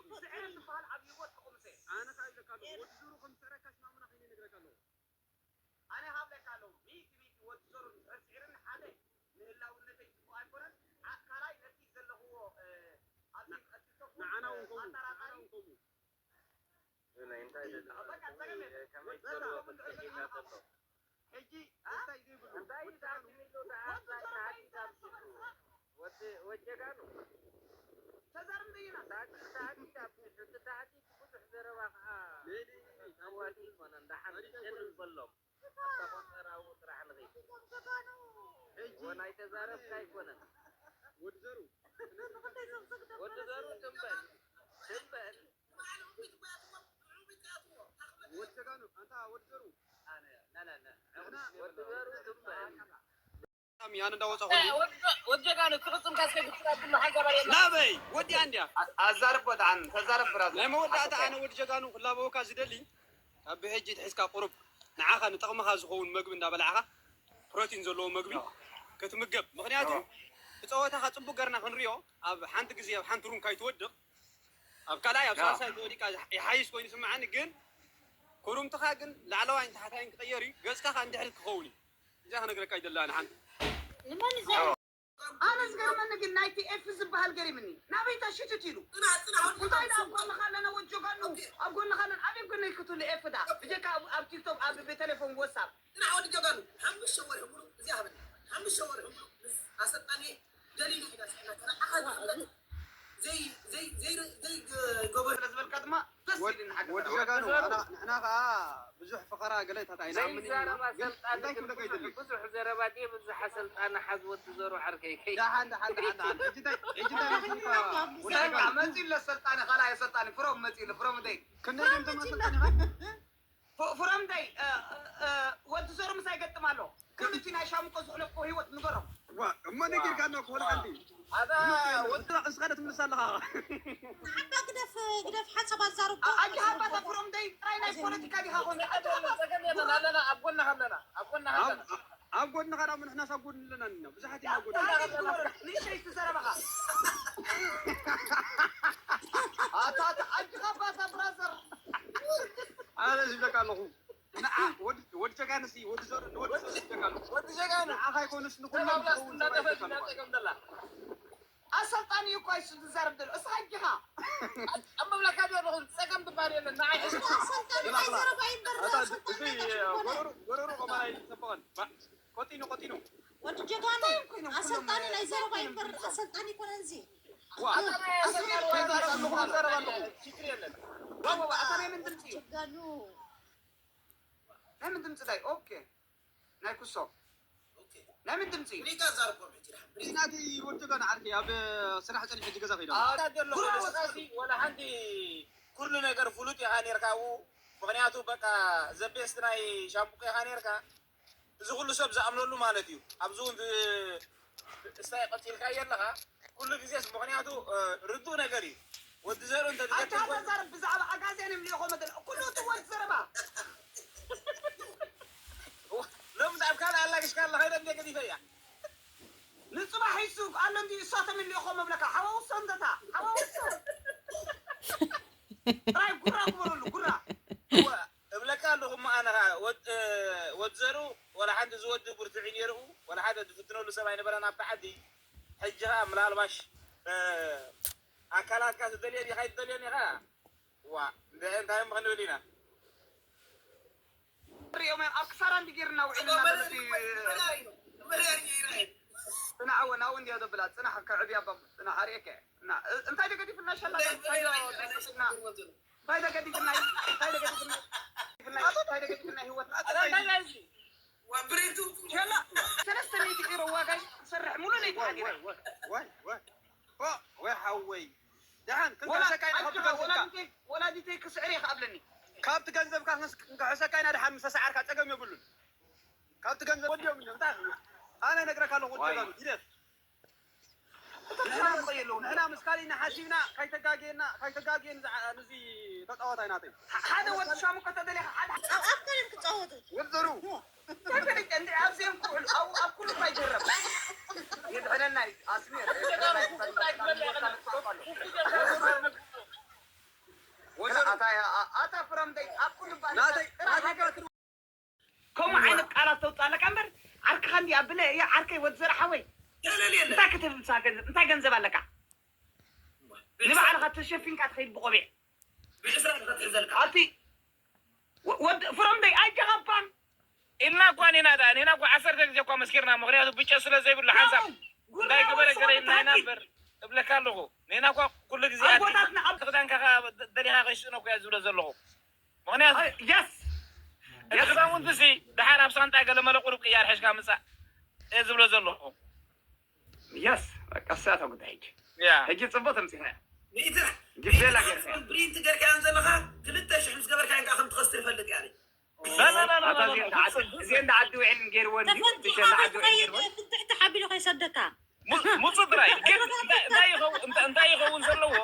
ስዕረት ዝበሃል ኣብ ህይወት ክቕምሰ። ኣነ ከኣ ይብለካ ኣለኹ፣ ወዲ ዙሩ ከም ዝስዕረካ ሽማሙና ከይነ ይነግረካ ኣለኹ። ኣነ ሃብለካ ኣለኹ፣ ሚእቲ ሚእቲ ወዲ ዞሩ እንድሕር ስዒርኒ ሓደ ንህላውነተይ ጽቡቕ ኣይኮነን። ኣ-፣ ካልኣይ ነቲ ዘለኽዎ፣ እ፣ ኣብ ቲ-፣ ኣብ ቲክቶክ እውን ንዓና እውን ከምኡ፣ ኣጠራጣሪ ንዓና እውን ከምኡ። ብናይ እንታይ ደሊ በቃ ጸገም የለን። ከመይ በቃ ትገብሮ? ከምኡ እንድሕር ክትጠይቅ በቃ ዘሎ። ሕጂ እንታይ ዘይብሉ እንታይ እዩ ወዲ ዛዕባ ጀጋኑ? ኢሉ ደኣ ወዲ እንታይ ዛዕባ ተሓቲት እዩ ኣብዚ? ወዲ፣ ወዲ ጀጋኑ? ተዛረብ ዘይና። ታሕቲ፣ ታሕቲ፣ ታሕቲ፣ እቲ ታሕቲ ብዙሕ ዘረባ ከዓ ነይ፣ ነይ፣ ነይ፣ ነይ፣ ኣዋጺ ኣይኮነን። ደሓን ኣይኮነን። ሸለል በሎም። ኣታ ቆንጠራው ጥራሕ ንኺድ። ሕጂ ወላ ኣይተዛረብካ ኣይኮነን። ወዲ ዘሩ። ወዲ ዘሩ ትም በል። ትም በል። ወዲ ጀጋኑ፣ ኣንታ ወዲ ዘሩ። ኣነ፣ ና፣ ና፣ ና። ንሕና ወዲ ዘሩ ትም በል። ኣነ እንዳወጻኹ ወዲ ጀጋኑ፣ ትቕጽም ካስከ ብትራ ብሎ ሓንሳብ ኣየና። ናበይ? ወዲኣ እንድያ። ኣ-፣ ኣዛርቦ ደሓን፣ ተዛረብ ብራዘር። ናይ መወዳእታ ኣነ ወዲ ጀጋኑ ክላበወካ ዝደሊ፣ ካብ ብሕጂ ትሒዝካ ቁሩብ ንዓኻ ንጥቕምኻ ዝኸውን መግቢ እንዳበላዕኻ፣ ፕሮቲን ዘለዎ መግቢ ክትምገብ። ምኽንያቱ፣ ብጸወታኻ ጽቡቅ ገርና ክንሪኦ፣ ኣብ ሓንቲ ግዜ ኣብ ሓንቲ ሩም ካይትወድቕ፣ ኣብ ካልኣይ ኣብ ሳልሳይ ተወዲቃ ይሓይሽ ኮይኑ ይስምዓኒ። ግን ኩሩምትኻ ግን ላዕለዋይን ታሕታይን ክቕየር እዩ፣ ገጽካ ከኣ እንድሕሪት ክኸውን እዩ። እዚኣ ክነግረካ ይደሊ ኣነ ሓንቲ። ንመን እዩ ዘ-? ኣነ ዝገርመኒ ግን ናይቲ ኤፍ ዝበሃል ገሪምኒ። ናበይ እንታይ ሽትት ኢሉ? እንታይ ደኣ ኣብ ጎንኻ ኣለና ወዲ ጀጋኑ፣ ኣብ ጎንኻ ኣለና። ኣበይ ጎነይ ክትህሉ ኤፍ ደኣ? ብጀካ ኣብ፣ ኣብ ቲክቶክ፣ ኣብ ብቴሌፎን፣ ዋትሳፕ። ጽናሕ ወዲ ጀጋኑ፣ ሓሙሽተ ወርሒ ሙሉእ እዚኣ ሃበኒ። ሓሙሽተ ወርሒ ሙሉእ ምስ ኣሰልጣኒ ደሊሉ ኢና ስኢና። ንዓኻ ዝፍለጥ ዘይ-፣ ዘይ-፣ ዘይ-፣ ዘይገበረ ስለ ዝበልካ ድማ ደስ ወድ-፣ ኢሉኒ ሓቂ ወዲ ተዛረብ። ጀጋኑ፣ ንሕና፣ ንሕና ኸኣ ብዙሕ ፈኸራ ገለ እንታይ ኢና ንኣምን ኢና። ዘይዛረብ ግን ኣሰልጣኒ እንታይ ግን ክብለካ ብዙሕ፣ ይደሊ? ብዙሕ ዘረባ ድየ ብዝሕ ኣሰልጣኒ ሓዝ ወዲ ዘሩ ዓርከይ። ከይ- ደሓን፣ ደሓን፣ ደሓን፣ ደሓን። ሕጂ እንታይ፣ ሕጂ እንታይ መስልካ? ወዲ ሰልጣ-፣ ጀጋኑ። መጺኡ ኣሎ ኣሰልጣኒ፣ ካልኣይ ኣሰልጣኒ፣ ፍሮም መጺኡ ኣሎ፣ ፍሮም ደይ። ክንደይ ድዮም እቶም ኣሰልጣኒ ኸ? ፍ-፣ ፍሮም ደይ፣ እ፣ እ፣ ወዲ ዘሩ ምሳይ ገጥም ኣሎ። ኩሉ እቲ ናይ ሻምቆ ዝሕለፎ ህይወት ንገሮም። ዋ፣ እሞ ነጊርካና እኮ ወላ ሓንቲ። ኣታ ወዲ ንስኻ ዶ ትምልስ ኣለኻ? ሓባ ግደፍ፣ ግደፍ ሓሳብ ኣዛርቦ። ኣ-፣ ኣጂ ሃባ እታ ፍሮም ደይ ጥራይ ናይ ፖለቲካ ዲኻ ኮንካ? ኣጂ ሃባ። ጸገም የለን፣ ኣለና፣ ኣብ ጎንኻ ኣለና፣ ኣብ ጎንኻ ኣለና። ኣብ፣ ኣብ ጎንኻ ደኣ ንሕናስ ኣብ ጎድኒ ኣለና፣ ንሕና ብዙሓት ኢና ኣብ ጎድኒ። እንታይ ክትገብር? ንእሽተይ ዝተዘረበኻ። ኣታ፣ ኣታ፣ ኣጂ ሃባ እታ ብራዘር። ኣነ ዝብለካ ኣለኹ። ንዓ-፣ ወዲ፣ ወዲ ጀጋኑ ሲ፣ ወዲ ዘሩ፣ ንወዲ ዘሩ ይደጋሉ። ወዲ ጀጋኑ። ንዓኻ ይኮንስ ንኩሎም ሰላም ላስ ዝኸውን ሰብኣይ እንዳጠፈ ይደጋሉ። እንዳጠቀም ዘላ። ኣሰልጣኒ እኮ ኣይሱ ዝዛረብ ዘሎ። እስኻ እጅኻ። ኣብ መብላካ ዶ ኣለኹ? ጸገም ትባል የለን። ንዓይ ሕዚ ኣሰልጣኒ ናይ ዘረባ ይንበር፣ ኣታ፣ ኣሰልጣኒ እዚ፣ ናይ ታሽኮነ። ጎረሮ፣ ጎረሮ ቆማላይ ይጸበቐን። ባ-፣ ኮቲኑ፣ ኮቲኑ። ወዲ ጀጋኑ፣ እንታይ ኮይኖም ኩሎም ኣሰልጣኒ ናይ ዘረባ ኮይኖም ይንበር፣ ዝምጻ? ኣሰልጣኒ ይኮነ እዚ። ዋ፣ ኣታ ናይ ኣሰልጣኒ ኣሰልጣኒ ወይ ዘረባ ኣለኹ፣ ዘረባ ኣለኹ። ችግር የለን። ዋ፣ ዋ፣ ዋ፣ ኣታ ናይ ምን ድምጺ እዩ? ጀጋኑ። ናይ ምን ድምጺ ዳይ? ኦኬ። ናይ ኩሶ። ኦኬ። ናይ ምን ድምጺ? ሪጋ ዛርቦም ሕጂ ድሓን። ሪጋ ናተይ ወዲ ጓል ዓርከይ ኣብ ስራሕ ጸኒሐ ሕጂ ገዛ ከይደ። ኣታ ዘሎ ጉራ ወስድ። ወላ ሓንቲ ኩሉ ነገር ፍሉጥ ኢኻ ኔርካ ኣብኡ። ምኽንያቱ በቃ ዘቤስት ናይ ሻምቡቆ ኢኻ ኔርካ። እዚ ኩሉ ሰብ ዝኣምነሉ ማለት እዩ። ኣብዚ እውን ብ-፣ እስታይ ቀጺልካዮ ኣለኻ። ኩሉ ግዜስ ምኽንያቱ፣ እ፣ ርዱእ ነገር እዩ። ወዲ ዘሩ እንተ ኣታ ዝገድል ኮይኑ ተዛረብ ብዛዕባ ኣጋዜን እዮም ልኢኾም መደል። ኩሉ እቲ ወዲ ዘረባ። ሎሚ ኣብ ካልእ ኣላጊሽካ ኣለኻ ኢለ እንደ ገዲፈያ። ንጽባሕ ሒሱ ኣሎ እንዲ እሳቶም ልኢኾም እብለካ። ሓዋውሶ እንተታ፣ ሓዋውሶ። ጥራይ ጉራ ግበረሉ፣ ጉራ። እወ፣ እብለካ ኣለኹ እሞ ኣነ ኸኣ ወድ-፣ እ፣ ወድ ዘሩ ወላ ሓንቲ ዝወዲ ብርቱዕ እዩ ነይሩ፣ ወላ ሓደ ዝፍትነሉ ሰብ ኣይነበረን ኣብቲ ዓዲ። ሕጂ ኸኣ ምናልባሽ፣ እ፣ ኣካላትካ ትደልዮ ዲኻ ኣይትደልዮን ኢኻ? ዋ፣ እንደ እንታይ እሞ ክንብል ኢና? ሪኦም እዮም ኣብ ክሳራ እንዲ ጌርና ውዒልና ዘሎ እቲ ጽናሕ እውን ኣብኡ እንድዮ ዘብላ፣ ጽናሕ ከዕብያ ባቡ፣ ጽናሕ ኣርእየከ። እና፣ እ-፣ እንታይ ደገዲፍና ሸላ? እንታይ ዶ ደገዲፍና? እንታይ ደገዲፍና? እንታይ ደገዲፍና? እንታይ ደገዲፍና? ህይወትና ኣታ እንታይ እዩ እዚ? ሸላ፣ ሰለስተ ሚእቲ ዩሮ ዋጋ ይሰርሕ፣ ሙሉ ለይቲ ሓዲረ። ወይ፣ ወይ፣ ወይ፣ ወይ። ኦ፣ ወይ ሓወይ። ደሓን፣ ክንክሕሰካ ኢና፣ ካብ ኣጆኻ፣ ትገዝእካ። ወላዲተይ፣ ወላዲተይ ክስዕር እየ ክኣብለኒ። ካብቲ ገንዘብካ ክንስ-፣ ክንክሕሰካ ኢና፣ ደሓን ምስ ተሰዓርካ ጸገም የብሉን። ካብቲ ገንዘብ ወዲኦም እዮም፣ እንታይ? ኣነ እነግረካ ኣለኹ፣ ወዲ ዋይ። ጀጋኑ፣ ግደፍ። እቶም ንሕና ሰላም እኮ የለውም። ንሕና ምስ ካሊእና ሓሲብና፣ ካይተጋግየና፣ ካይተጋግየን ዝዓ-፣ ንዚ ተጻዋታይ ናተይ። ሓደ ወዲ ሻሙ ከተደልያ፣ ሓደ ኣብ ኣካልን ክጻወቱ። ወዲ ዘሩ። ተፈለጠ፣ እንደ ኣብዚኦም ክውዕሉ፣ ኣብ፣ ኣብ ኩሉ እኳ ይገረም። የድሕነና እዩ፣ ኣስሚር። የድሕነና እዩ። ኣብል እየ ዓርከይ ወዲ ዘርሓወይ። ገለል የለ። እንታይ ክትህብ ንስኻ ገንዘብ? እንታይ ገንዘብ ኣለካ? ንባዕልኻ ተሸፊንካ ትኸይድ ብቆቢዕ። ብዕስራ ዶ ክትሕዘልካ? ኣብቲ ወ-፣ ወድ-፣ ፍሮም ደይ ኣይጀቐባን። ኢልና እኳ ኔና ደኣ፣ ኔና እኳ ዓሰርተ ግዜ እኳ መስኪርና፣ ምኽንያቱ ብጨ ስለ ዘይብሉ ሓንሳብ ጉራ እንታይ ገበረ ወዲ ገለ ኢልና ኢና ሰብኣይ እምበር፣ እብለካ ኣለኹ። ኔና እኳ ኩሉ ግዜ ኣቦታትና ኣብ ክዳንካ ከ ደ-፣ ደሊኻ ከይስእኖ እኮ እያ ዝብሎ ዘለኹ። ምኽንያቱ ኣይ፣ የስ። እቲ የስ። ክዳውንቲ ሲ ደሓር ኣብ ሳንጣ ገለ መለ ቁሩብ ቅያር ሒዝካ ምጻእ እየ ዝብሎ ዘለኹ። የስ፣ በቃ እሳ እታ ጉዳይ ሕጂ። ያ። ሕጂ ጽቡቕ ተምጺኻ እያ። ሚእቲ ግዴላ ጌርካ። ፕሪንት ገርካዮን ዘለኻ ክልተ ሽሕ ምስ ገበርካዮን ከዓ ከም ትኸስር ይፈልጥ እያ። ላ፣ ላ፣ ላ፣ ላ፣ ኣታ ላ፣ እዚኤን ላ፣ ዳ ዓዲ፣ ብጽ-፣ እዚኤን ዳ ዓዲ ውዒለን ገይርወን ድዩ? ተፈንጢኻ እዚኤን ዳ ዓዲ ውዒለን ከይትኸይድ ገይርወን? እቲ ትሕቲ ሓቢሉ ከይሰደካ። ሙ-፣ ሙጹ ጥራይ። ግን እንታይ፣ እንታይ ይኸውን፣ እንታይ፣ እንታይ ይኸውን ዘለዎ?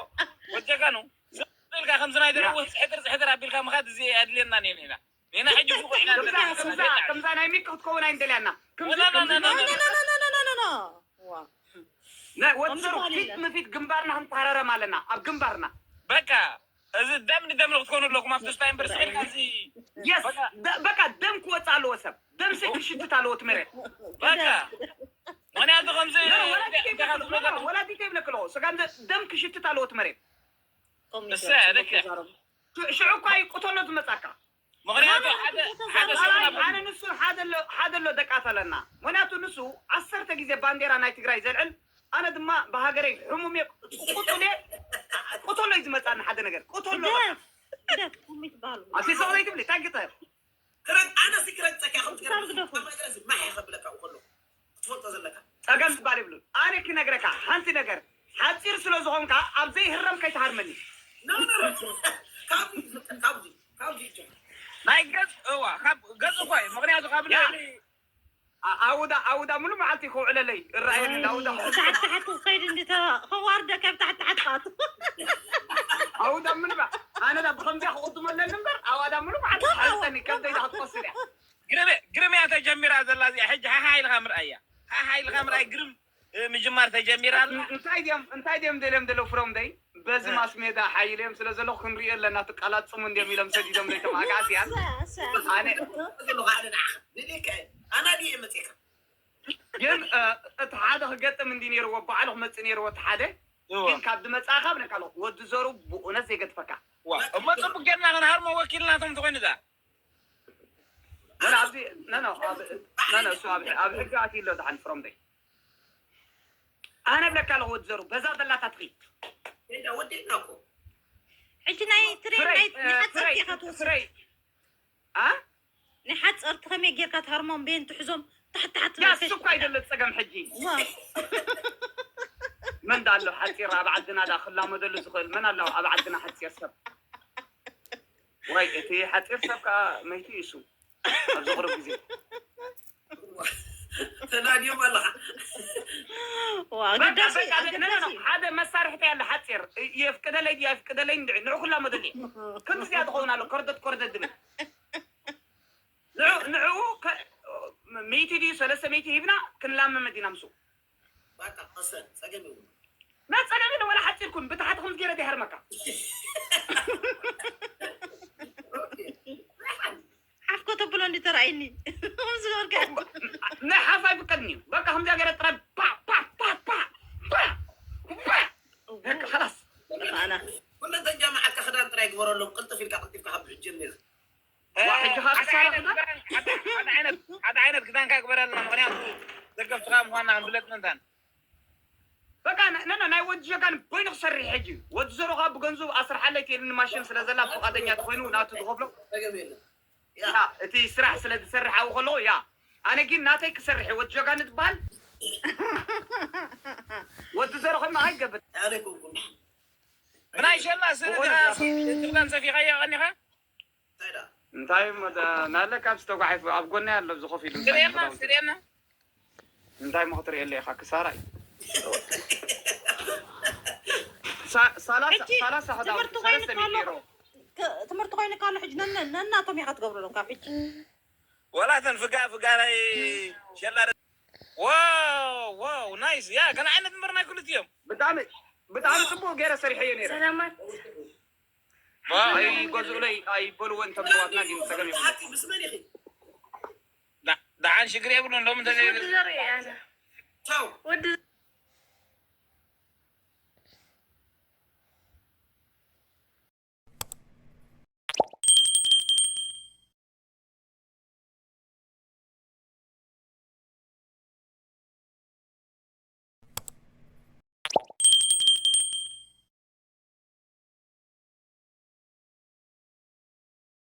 ወጀጋኑ፣ ዝም ኢልካ ከምዚ ናይ ያ። ደረውህ ጽሕጥር፣ ጽሕጥር ኣቢልካ ምኻድ እዚ ኣድልየና ኔን ኢና። ኔና ሕጂ ብቑዕ ኢና ከምዛ፣ ዘለና። ከምዛ፣ ከምዛ ናይ ሚኪ ክትከውን ኣይንደልያና። ከምዚ፣ ላ፣ ላ፣ ከምዚ ላ፣ ላ፣ ላ፣ ላ። ኖ፣ ኖ፣ ኖ፣ ኖ፣ ኖ። ዋ። ናይ ወዲ ከምዚ ዘሩ በሃሊ ፊት የለን። ንፊት ግንባርና ክንተሃራረም ኣለና። ኣብ ግንባርና። በቃ፣ እዚ ደም ንደም ንክትኮኑ ኣለኩም። ኣብ ተስፋ ዩኒቨርሲቲ ሒድካ እዚ የስ፣ በቃ። ደ-፣ በቃ ደም ክወጽእ ኣለዎ ሰብ። ደም ሲ ክሽትት ኣለዎ እቲ መሬት። በቃ። ምኽንያቱ ከምዚ ኖ፣ ኖ፣ ወላ ዲተይ ደኻ ይብለክ ኣለኹ። ዝብሎ ኖ፣ ኖ፣ ዘለኹ። ወላ ዲተይ ይብለክ ኣለኹ። ስጋ እንተ ደም ክሽትት ኣለዎ እቲ መሬት። እሰ፣ ልክዕ። ሽዑ፣ ሽዑ እኳ እዩ ቅተሎ ዝመጻካ። ምኽንያቱ ሓደ፣ ሓደ ሰብ ኣይ፣ ናብ ኣነ ንሱ ሓደ ኣሎ፣ ሓደ ኣሎ ደቃት ኣለና። ምኽንያቱ ንሱ ዓሰርተ ግዜ ባንዴራ ናይ ትግራይ ዘልዕል፣ ኣነ ድማ ብሃገረይ ሕሙም እየ፣ ቅጡል እየ፣ ቅተሎ እዩ ዝመጻኒ ሓደ ነገር። ቅተሎ በቃ። ግደፍ፣ ግደፍ፣ እቶም ይትበሃሉ። ኣቲ ሰው ዘይትብሊ፣ እንታይ ግጠር? ክረግ-፣ ኣነ ሲ ክረግጸካ ከም ክሳብ ትገርም ግደፉ። ኣብ መድረስ ማሕ እየ ከብለካ ከሎ ክትፈልጦ ዘለካ። ጸገም ዝበሃል የብሉን። ኣነ ክነግረካ ሓንቲ ነገር፣ ሓጺር ስለ ዝኾንካ ኣብ ዘይህረም ከይትሃርመኒ። ኖ፣ ኖ፣ ኖ። ካብዚ ዝፍጠር፣ ካብዚ፣ ካብዚ ይጀምር። ናይ ገጽ፣ እዋ፣ ካብ ገጽ እኮ እዩ። ምኽንያቱ ካብ ያ። ልዕሊ ኣ-፣ ኣውዳ፣ ኣውዳ ሙሉ መዓልቲ ከውዕለለይ እረኣየኒ፣ ኣውዳ። ታሕቲ ታሕቲ ክኸይድ እንዲ ተ-፣ ከዋርደካ ኣብ ታሕቲ ታሕቲ ካቱ። ኣውዳ ምንባ፣ ኣነ ዳ ብኸምዚያ ክቕድመለኒ እምበር፣ ኣዋዳ ሙሉ መዓልቲ ከማ-፣ ትሓርሰኒ፣ ከብደይ ዳ ክትቆስል እያ። ግርም፣ ግርም እያ ተጀሚራ ዘላ እዚኣ። ሕጂ ሃሃ ኢልካ ምርኣያ። ሃሃ ኢልካ ምርኣይ ግርም፣ እ፣ ምጅማር ተጀሚራ ኣላ። እንታይ ድዮም፣ እንታይ ድዮም ደልዮም ደለው ፍሮም ደይ? በዚ እ። ማስ ሜዳ ሓይልዮም ስለ ዘለኹ ክንሪኦ ኣለና፣ ትቃላጽሙ እንድዮም ኢሎም ሰዲዶም ደይ ተማጋእስያን። እሰ፣ እሰ። ኣነ ዘለኹ ኣነ ንዓኻ ደልየካ እየ። ኣና ድየ መጺእካ? ግን፣ እ፣ እቲ ሓደ ክገጥም እንዲ ነይርዎ፣ ባዕሉ ክመጽእ ነይርዎ እቲ ሓደ። እወ። ግን ካብ ዝመጻእካ ብለካ ኣለኹ፣ ወዲ ዘሩ ብእውነት ዘይገድፈካ። ዋ፣ እሞ ጽቡቅ ጌርና ክንሃርሞ ወኪልናቶም ተኾይኑ እዛ። ኖ፣ ኖ፣ ኣብዚ፣ ኖ፣ ኖ፣ ኣብ፣ ኖ፣ ኖ፣ እሱ ኣብ፣ ኣብ ሕጊ ኣትዩ ኣሎ ደሓን ፍሮም ደይ። ኣነ ብለካ ኣለኹ ወዲ ዘሩ፣ በዛ ዘላታ ትኺድ። እንዳ ወዲእና እኮ። ሕጂ ናይ ትሬን ፍረይ፣ ናይ፣ እ፣ ናይ ሓጸርቲ ፍረይ፣ ኢኻ ትወስድ። ፍረይ። ኣ? ናይ ሓጸርቲ ከመይ ጌርካ ትሃርሞም፣ ቤን ትሕዞም፣ ታሕቲ ታሕቲ ያ፣ ትበል እሱ እኮ ከይድ። ኣይደለ ጸገም ሕጂ። ዋ። መን ዳ ኣሎ ሓጺር ኣብ ዓድና ዳ ክላመደሉ ዝኽእል? መን ኣሎ ኣብ ዓድና ሓጺር ሰብ? ዋይ፣ እቲ ሓጺር ሰብ ከኣ መይቱ እዩ እሱ። ኣብዚ ቁሩብ ግዜ። ተናድዮም ኣለኻ። ዋ፣ በቃ፣ ኣገዳሲ፣ በቃ፣ ኣገዳሲ። ኖ፣ ኖ፣ ሓደ መሳርሕቲ ያለ ሓጺር፣ የፍቅደለይ ድዩ ኣይፍቅደለይ እንድዒ፣ ንዑ ክላመደሉ እዩ። ክንዲ እዚኣ ትኸውን ኣሎ፣ ኮርደት፣ ኮርደት ዝብል። ንዑ፣ ንዑ ከ-፣ ሚእቲ ድዩ ሰለስተ ሚእቲ ሂብና ክንላመመድ ኢና ምስኡ። በቃ፣ መሰል፣ ጸገም የብሉን። ናይ ጸገም የለን፣ ወላ ሓጺር ኩን፣ ብታሕቲ ከምዚ ገይረ ድየ ሃርመካ። ኦኬ። ሓፍ ከተብሎ እንዲ ተራእይኒ። ከምዚ ገርካ። ናይ ሓፍ ኣይፍቀድን እዩ። በቃ፣ ከምዚኣ ገይረ ጥራይ ፓ፣ ፓ፣ ፓ፣ ፓ፣ ፓ፣ ፓ። በቃ፣ ኸላስ። ኣና። ኩለተን ጃማዓትካ ክዳን ጥራይ ግበረሎም፣ ቅልጥፍ ኢልካ፣ ቅልጢፍካ ካብ ሕጂ ጀሚርካ። ዋ፣ ሕጂ ኸኣ ሓደ ክሳራ ዓይነት ክዳን? ክዳን፣ ሓደ፣ ሓደ ዓይነት፣ ሓደ ዓይነት ክዳንካ ግበረልና፣ ምኽንያቱ ደገፍትኻ ምዃንና ክንፍለጥ ምእንታን። በቃ፣ ነ-፣ ነ-፣ ነ-፣ ናይ ወዲ ጀጋን በይኑ ክሰርሕ ሕጂ። ወዲ ዘሩ ኸኣ ብገንዙ ኣስርሓለይ ትብለኒ ማሽን ስለ ዘላ፣ ፍቓደኛ ተኾይኑ ናቱ ዝኸፍሎ። ጸገም የለን። ያ። ያ፣ እቲ ስራሕ ስለ ዝሰርሕ ኣብኡ ከለኹ፣ ያ። ኣነ ግን ናተይ ክሰርሕ እየ፣ ወዲ ጀጋን ዝበሃል። ወዲ ዘሩ ኸማ ኣይገብር። ኣነ ኣይኮንኩን። ብናይ ሸላ ስእሊ ብቑዕ ዲኻ፣ ያ። ክዳን ሰፊኻዮ ቀኒኻ? እንታይ ደኣ? እንታይ እሞ ዳ-፣ ናለ ካብዚ ተጓሒፉ ኣብ ጎነይ ኣሎ፣ ኣብዚ ኮፍ ኢሉ እንታይ ስርየና፣ ክዳውንቲ? ስርየና። እንታይ እሞ ክትርእየለይ ኢኻ? ክሳራ እዩ። ሳ-፣ ሰላሳ፣ ሕጂ ሰላሳ ክዳውንቲ፣ ትምህርቲ ኮይኑ ሰለስተ ከሎ፣ ሚእቲ ዩሮ። ክ-፣ ትምህርቲ ኮይኑ ከሎ ሕጂ ነነ-፣ ነናቶም ኢኻ ትገብረሎም ካብ ሕጂ። ወላ እተን ፍጋ፣ ፍጋ ናይ ሸላ ደ-፣ ዋው፣ ዋው፣ ናይስ። ያ፣ ገለ ዓይነት እምበር ናይ ክልቲኦም። ብጣዕሚ፣ ብጣዕሚ ጽቡቕ ገይረ ሰሪሐዮ ነይረ። ሰላማት። ዋ፣ ኣይገዝኡለይ፣ ኣይበልወን ተምጽዋትና ግን ጸገም የብሉን። ኣቲ ምስ መን ኢኺ? ዳ-፣ ደሓን ሽግር የብሉን። ሎም እንተ ወዲ ዘርኢ ኣነ ወዲ